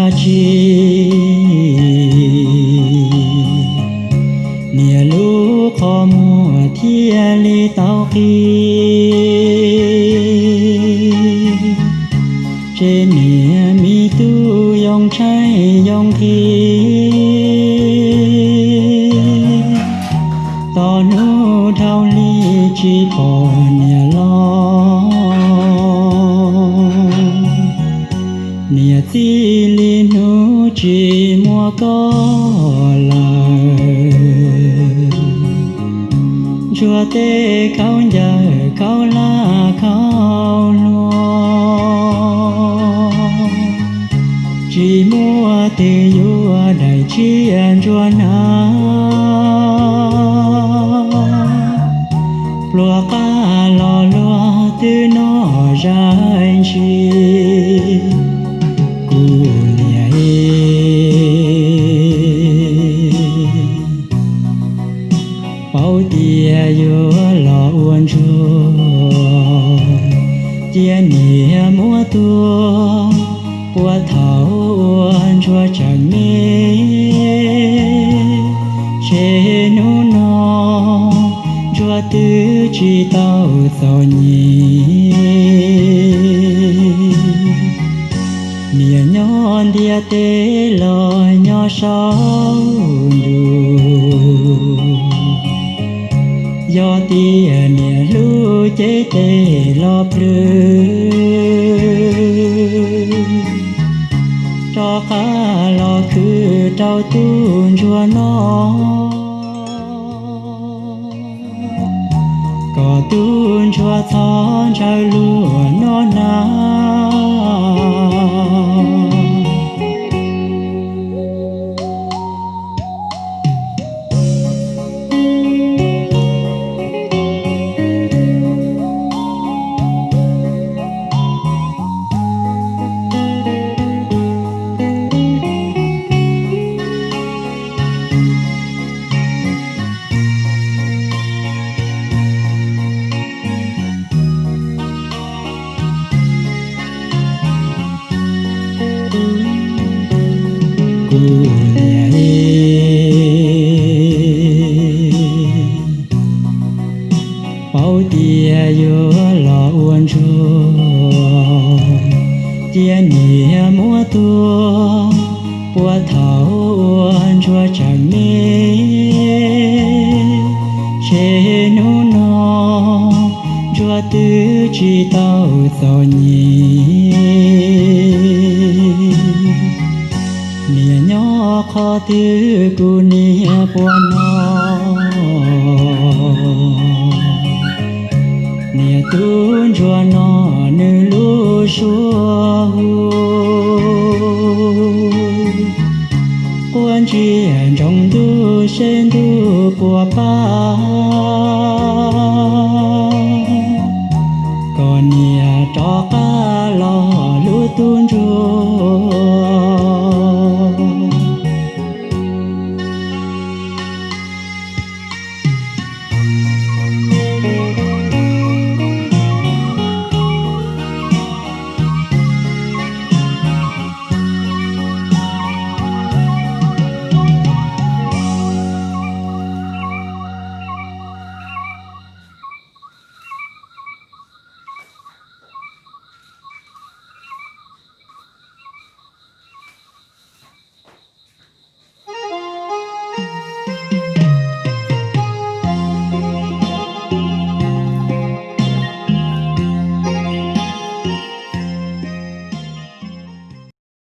dab tsi, niam lub qhov muag thiaj li tau qi. Ces niam me tub yoo tshaib yoo nqhis, tos hnub dhau li tsis pom niam los. Niam txij li hnub tsis muaj koj lawm, ntsuag tej khaub ncaws khaub hlab khaub hluas, tsis muaj twg yuav daim tsiaj ntsuag hnav. Pluas qab los luag twb noj zais ntsis, kuv niam es, paub tias yuav los ua ntsuag, cia niam muab tua, puag thaum ua ntsuag tseem me, ces hnub no ntsuag twb tsis tau txom nyem. Niam nyob ntiaj teb los nyob saum ntuj, yog tias niam hlub ces tes los plhws, rov qab los khwv rau tub ntsuag no, kom tub ntsuag txhob ntshaw luag noj hnav. Kuv niam es, paub tias yuav los ua ntsuag, cia niam muab tua, puag thaum ua ntsuag tseem me, ces hnub no ntsuag twb tsis tau txom nyem. Niam nyob qhov twg kuv niam puas hnov? Niam tub ntsuag no nws lub suab hu, quaj ntsia ntsoov ntuj seb ntuj puas pab.